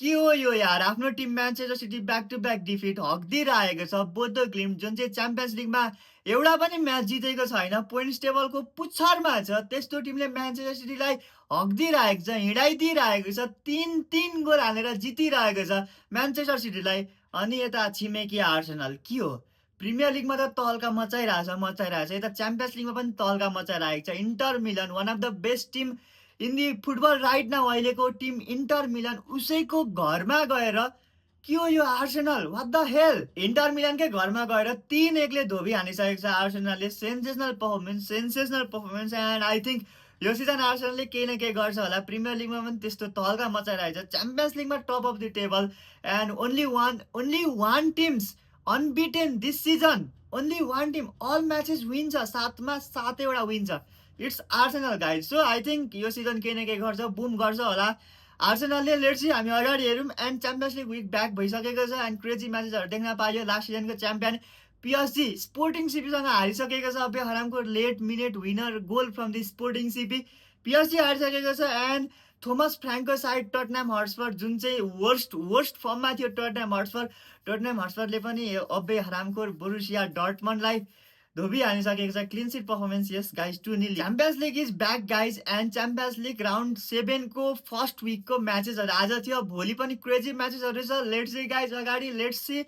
के हो यो यार, आफ्नो team Manchester City back to back defeat हग्दिरहेको छ। बोथ ग्लिम जुन चाहिँ च्याम्पियन्स लिगमा एउटा पनि म्याच जितेको छैन, पोइन्ट्स टेबलको पुच्छरमा छ, त्यस्तो टिमले म्यान्चेस्टर सिटीलाई हग्दिरहेको छ, हिँडाइदिइरहेको छ, 3-3 गोल हालेर जितिरहेको छ म्यान्चेस्टर सिटीलाई। अनि यता छिमेकी आर्सेनल के हो, प्रिमियर लिगमा त तल्का मचाइरहेछ, यता च्याम्पियन्स लिगमा पनि तल्का मचाइरहेको छ। Inter Milan one of the best team in the football right now अहिलेको टिम इन्टर मिलन, उसैको घरमा गएर के हो यो Arsenal, what the hell. Inter मिलनकै घरमा गएर 3-1ले धोबी हानिसकेको छ आर्सेनलले। Sensational performance and I think यो सिजन आर्सेनलले केही न केही गर्छ होला। प्रिमियर लिगमा पनि त्यस्तो तल्का मचाइरहेछ, च्याम्पियन्स लिगमा top of the table and only one teams unbeaten this season, only one team all matches win छ, 7मा 7वटा विन छ। It's Arsenal guys. So I think यो सिजन केही न केही गर्छ, बुम गर्छ होला आर्सेनलले। लेट्स सी, हामी अगाडि हेरौँ। And Champions League week back भइसकेको छ एन्ड क्रेजी म्याचेसहरू देख्न पाइयो। लास्ट सिजनको च्याम्पियन पिएसजी स्पोर्टिङ सिपीसँग हारिसकेको छ। अबे हरामको late minute winner goal from the Sporting CP, PSG हारिसकेको छ। एन्ड थोमस फ्र्याङ्कको साइड टटनह्याम हटस्पर, जुन चाहिँ वर्स्ट फर्ममा थियो टटनह्याम हटस्परले पनि अबे हरामखोर बोरुसिया डर्टमन्डलाई धोबी हानिसकेको छ। Clean sheet performance yes guys, 2-0। Champions League is back guys and Champions League round 7को फर्स्ट विकको म्याचेसहरू आज थियो। भोलि पनि क्रेजी म्याचेसहरू छ। लेट्स सी गाइज, अगाडि लेट्स सी